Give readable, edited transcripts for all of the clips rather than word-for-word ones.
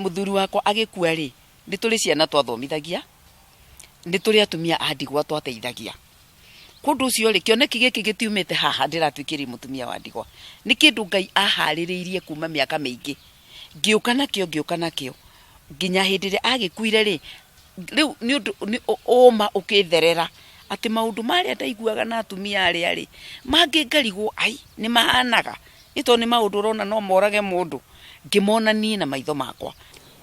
Mũthuri wakwa agĩkua rĩ, nĩ tũrĩ ciana twathomithagia, nĩ tũrĩ atumia a ndigwa twateithagia. Kwa ũndũ ũcio rĩ, kĩoneki gĩkĩ gĩtiumĩte haha ndĩratuĩkĩria mũtumia wa ndigwa. Nĩ kĩndũ Ngai aharĩrĩirie kuma mĩaka mĩingĩ. Ngĩũka nakĩo, ngĩũka nakĩo, nginya hĩndĩ ĩrĩa agĩkuire rĩ, rĩu nĩ ũndũ ũma ũkĩtherera atĩ maũndũ marĩa ndaiguaga na atumia arĩa rĩ, mangĩ ngarigwo ai, nĩ mahanaga? Ĩ tondũ nĩ maũndũ ũrona no morage mũndũ, ngĩmona niĩ na maitho makwa.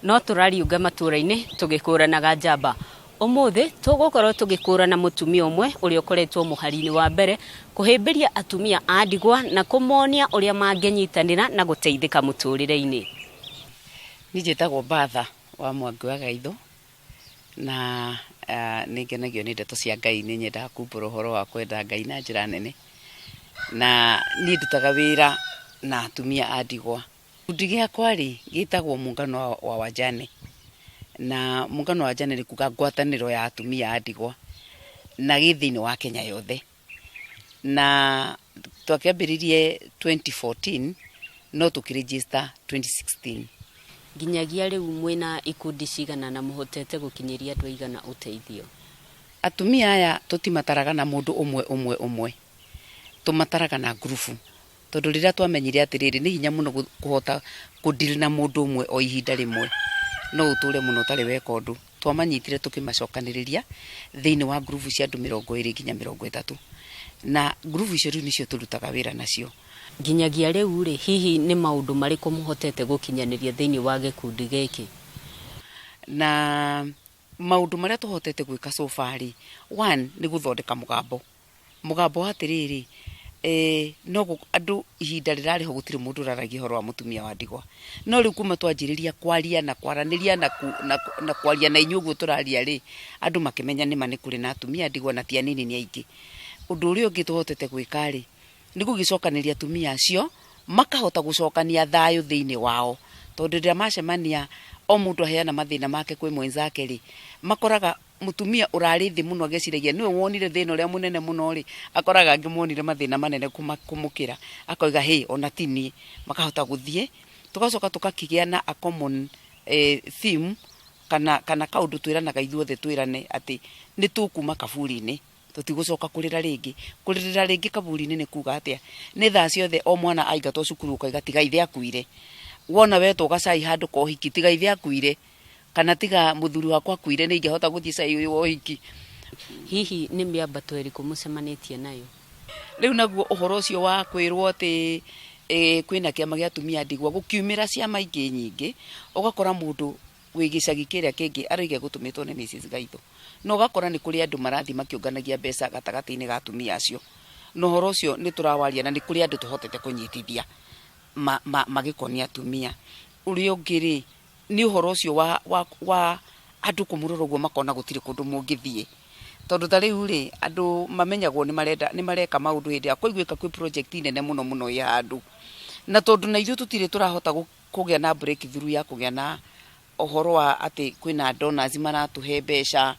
No tũrariũnga matũũra-inĩ tũgĩkũranaga njamba. Ũmũthĩ tũgũkorwo tũgĩkũrana mũtumia ũmwe ũrĩa ũkoretwo mũhari-inĩ wa mbere kũhĩmbĩria atumia a ndigwa na kũmonia ũrĩa mangĩnyitanĩra na gũteithĩka mũtũrĩre-inĩ. Niĩ njĩtagwo Bertha wa Mwangi wa Gaitho, na nĩ ngenagio nĩ ndeto cia Ngai, nĩ nyendaga kumbũra ũhoro wa kwenda Ngai na njĩra nene, na niĩ ndutaga wĩra na atumia a ndigwa. Gĩkundi gĩakwa rĩ, gĩtagwo Muungano wa Wajane, na Muungano wa Wajane nĩ kuga ngwatanĩro ya atumia a ndigwa, na gĩ thĩinĩ wa Kenya yothe. Na twakĩambĩrĩirie 2014 no tũkĩ register 2016. Nginyagia rĩu mwĩna ikundi cigana na mũhotete gũkinyĩria andũ aigana ũteithio? Atumia aya tũtimataraga na mũndũ ũmwe ũmwe ũmwe, tũmataraga na ngurubu. Tondũ rĩrĩa twamenyire atĩrĩrĩ, nĩ hinya mũno kũhota kũ deal na mũndũ ũmwe o ihinda rĩmwe, no ũtũre mũno ũtarĩ weka ũndũ. Twamanyitire tũkĩmacokanĩrĩria thĩinĩ wa ngurubu cia andũ 20 nginya 30. Na ngurubu icio rĩu nĩcio tũrutaga wĩra nacio. Nginyagia rĩu-rĩ, hihi nĩ maũndũ marĩkũ mũhotete gũkinyanĩria thĩinĩ wa gĩkundi gĩkĩ? Na maũndũ marĩa tũhotete gwĩka so far rĩ, one nĩ gũthondeka mũgambo. Mũgambo wa atĩrĩrĩ, no andũ ihinda rĩrarĩ ho gũtirĩ mũndũ ũraragia ũhoro wa mũtumia wa ndigwa. No rĩu kuma twanjĩrĩria kwaria na kwaranĩria na kwaria na inyuĩ ũguo tũraria rĩ, andũ makĩmenya nĩma nĩ kũrĩ na atumia a ndigwa na ti anini nĩ aingĩ. Ũndũ ũrĩa ũngĩ tũhotete gwĩka rĩ, nĩ gũgĩcokanĩrĩria atumia acio, makahota gũcokania thayũ thĩinĩ wao. Tondũ rĩrĩa macemania o mũndũ aheana mathĩna make kwĩ mwenzake rĩ, makoraga Mũtumia ũrarĩ thĩ mũno ageciragia nĩwe wonire thĩna ũrĩa mũnene mũno-rĩ, akoraga angĩ monire mathĩna manene kũmũkĩra, akoiga hĩ ona ti niĩ, makahota gũthiĩ, tũgacoka tũgakĩgĩa na a common theme kana kana kaũndũ twĩranaga ithuothe twĩrane atĩ nĩ tũkuma kaburi-inĩ, tũtigũcoka kũrĩra rĩngĩ. Kũrĩrĩra rĩngĩ kaburi-inĩ nĩ kuga atĩa? Nĩ thaa ciothe o mwana aingatwo cukuru ũkoiga tiga ithe akuire, wona wetwo gacai handũ ka ũhiki tiga ithe akuire. Kana tiga mũthuri wakwa akuire nĩ ingĩahota gũthiĩ cai ũyũ wa ũhiki. Hihi nĩ mĩambato ĩrĩkũ mũcemanĩtie nayo? Rĩu naguo ũhoro ũcio wa kwĩrwo atĩ kwĩna kĩama gĩa atumia a ndigwa, gũkiumĩra ciama ingĩ nyingĩ, ũgakora mũndũ wĩ gĩcagi kĩrĩa kĩngĩ aroiga egũtũmĩtwo nĩ Mrs Gaitho. Na ũgakora nĩ kũrĩ andũ marathiĩ makĩũnganagia mbeca gatagatĩ-inĩ ga atumia acio. Na ũhoro ũcio nĩ tũrawaria na nĩ kũrĩ andũ tũhotete kũnyitithia magĩkonia atumia. Ũrĩa ũngĩ-rĩ, Nĩ ũhoro ũcio wa, wa, wa andũ kũmũrora ũguo makona gũtirĩ kũndũ mũngĩthiĩ. Tondũ ta rĩu rĩ, andũ mamenyagwo nĩ marenda, nĩ mareka maũndũ hĩndĩ ĩrĩa kwaiguĩka kwĩ project nene mũno mũno ĩ handũ. Na tondũ na ithuĩ tũtirĩ tũrahota kũgĩa na breakthrough ya kũgĩa na ũhoro wa atĩ kwĩna donors maratũhe mbeca.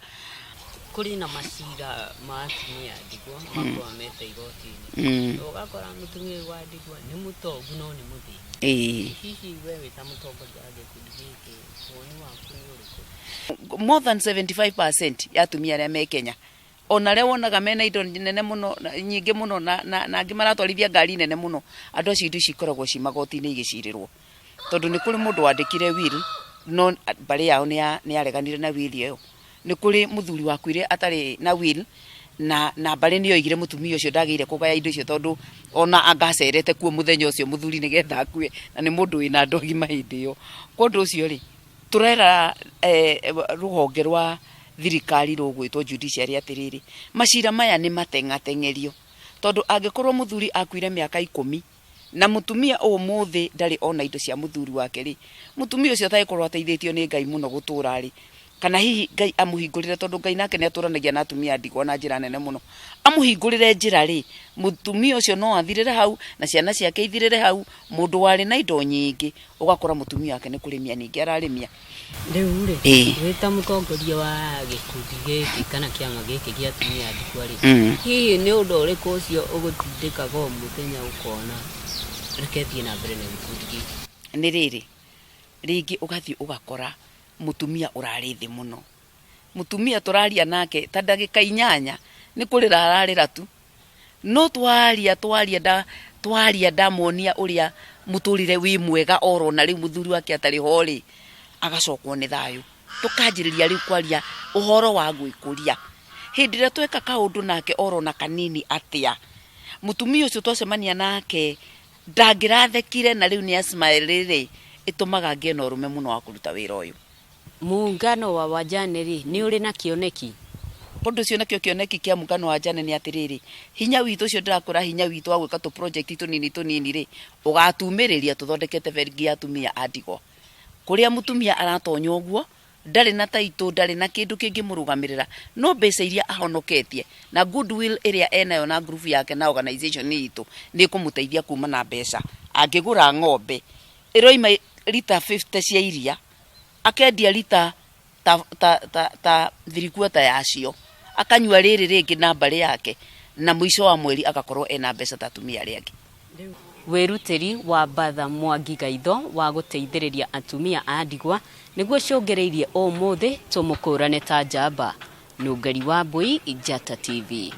Kũrĩ na macira ma atumia a ndigwa makoragwo mete igoti-inĩ. Ũgakora mũtumia ũyũ wa ndigwa nĩ mũtongu no nĩ mũthĩni. Hihi we wĩ ta mũtongoria wa gĩkundi gĩkĩ, woni waku nĩ ũrĩkũ? More than 75% ya atumia arĩa me Kenya ona arĩa wonaga mena indo nene mũno nyingĩ mũno na, na, na angĩ maratwarithia ngari nene mũno, andũ acio indo ici ikoragwo ci magoti-inĩ igĩcirĩrwo. Tondũ nĩ kũrĩ mũndũ wandĩkire will no mbarĩ yao nĩ yareganire na will ĩyo. Nĩ kũrĩ mũthuri wakuire atarĩ na will na na mbarĩ nĩ yoigire mũtumia ũcio ndagĩrĩire kũgaya indo icio tondũ ona anga acerete kuo mũthenya ũcio mũthuri nĩgetha akue na nĩ mũndũ wĩna andũ agima hĩndĩ ĩyo. Kwa ũndũ ũcio rĩ, tũrera rũhonge rwa thirikari rũgwĩtwo judiciary atĩrĩrĩ, macira maya nĩ mateng'ateng'erio tondũ angĩkorwo mũthuri akuire mĩaka 10 Na mũtumia ũmũthĩ ndarĩ ona indo cia mũthuri wake-rĩ, mũtumia ũcio atangĩkorwo ateithĩtio nĩ Ngai mũno gũtũra-rĩ, kana hihi Ngai amũhingũrĩre, tondũ Ngai nake nĩ atũranagia na atumia a ndigwa na njĩra nene mũno, amũhingũrĩre njĩra-rĩ, mũtumia ũcio no athirĩre hau, na ciana ciake ithirĩre hau, mũndũ warĩ na indo nyingĩ, ũgakora mũtumia wake nĩ kũrĩmia ningĩ ararĩmia. Rĩu rĩ, wĩ ta mũtongoria wa gĩkundi gĩkĩ kana kĩama gĩkĩ gĩa atumia a ndigwa rĩ, hihi nĩ ũndũ ũrĩkũ ũcio ũgũtindĩkaga o mũthenya ũkona reke thiĩ na mbere na gĩkundi gĩkĩ? Nĩ rĩrĩ, Rĩngĩ ũgathiĩ ũgakora mũtumia ũrarĩ thĩ mũno, mũtumia tũraria nake ta ndagĩka 8 nĩ kũrĩra ararĩra tu, no twaria twaria nda twaria ndamuonia ũrĩa mũtũrĩre wĩ mwega oro na rĩu mũthuri wake atarĩ ho rĩ, agacokwo nĩ thayũ. Tũkanjĩrĩria rĩu kwaria ũhoro wa gwĩkũria. Hĩndĩ ĩrĩa tweka kaũndũ nake oro na kanini atĩa, mũtumia ũcio twacemania nake ndangĩrathekire na rĩu nĩ a smile rĩ, ĩtũmaga ngĩe na ũrũme mũno wa kũruta wĩra ũyũ. Muungano wa wajane rĩ, nĩ ũrĩ na kĩoneki? Ũndũ ũcio nakĩo kĩoneki kĩa muungano wa wajane nĩ atĩrĩrĩ, hinya witũ ũcio ndĩrakwĩra hinya witũ wa gwĩka tũ project tũnini tũnini rĩ, ũgatumĩrĩria tũthondekete bengi ya atumia a ndigwa. Kũrĩa mũtumia aratonya ũguo, ndarĩ na taitũ, ndarĩ na kĩndũ kĩngĩmũrũgamĩrĩra, no mbeca iria ahonoketie na goodwill ĩrĩa enayo na group yake na organization itũ nĩ ĩkũmũteithia kuma na mbeca. Angĩgũra ng'ombe ĩroima rita 50 cia iria, akendia rita ta, ta, ta, ta 3/4 yacio, akanyua rĩrĩ rĩngĩ na mbarĩ yake, na mũico wa mweri agakorwo ena mbeca ta atumia arĩa angĩ. Wĩrutĩri wa Bertha Mwangi Gaitho wa gũteithĩrĩria atumia a ndigwa nĩguo ũcũngĩrĩirie ũmũthĩ tũmũkũrane ta njamba. Nũngari wa Mbui, Njata TV.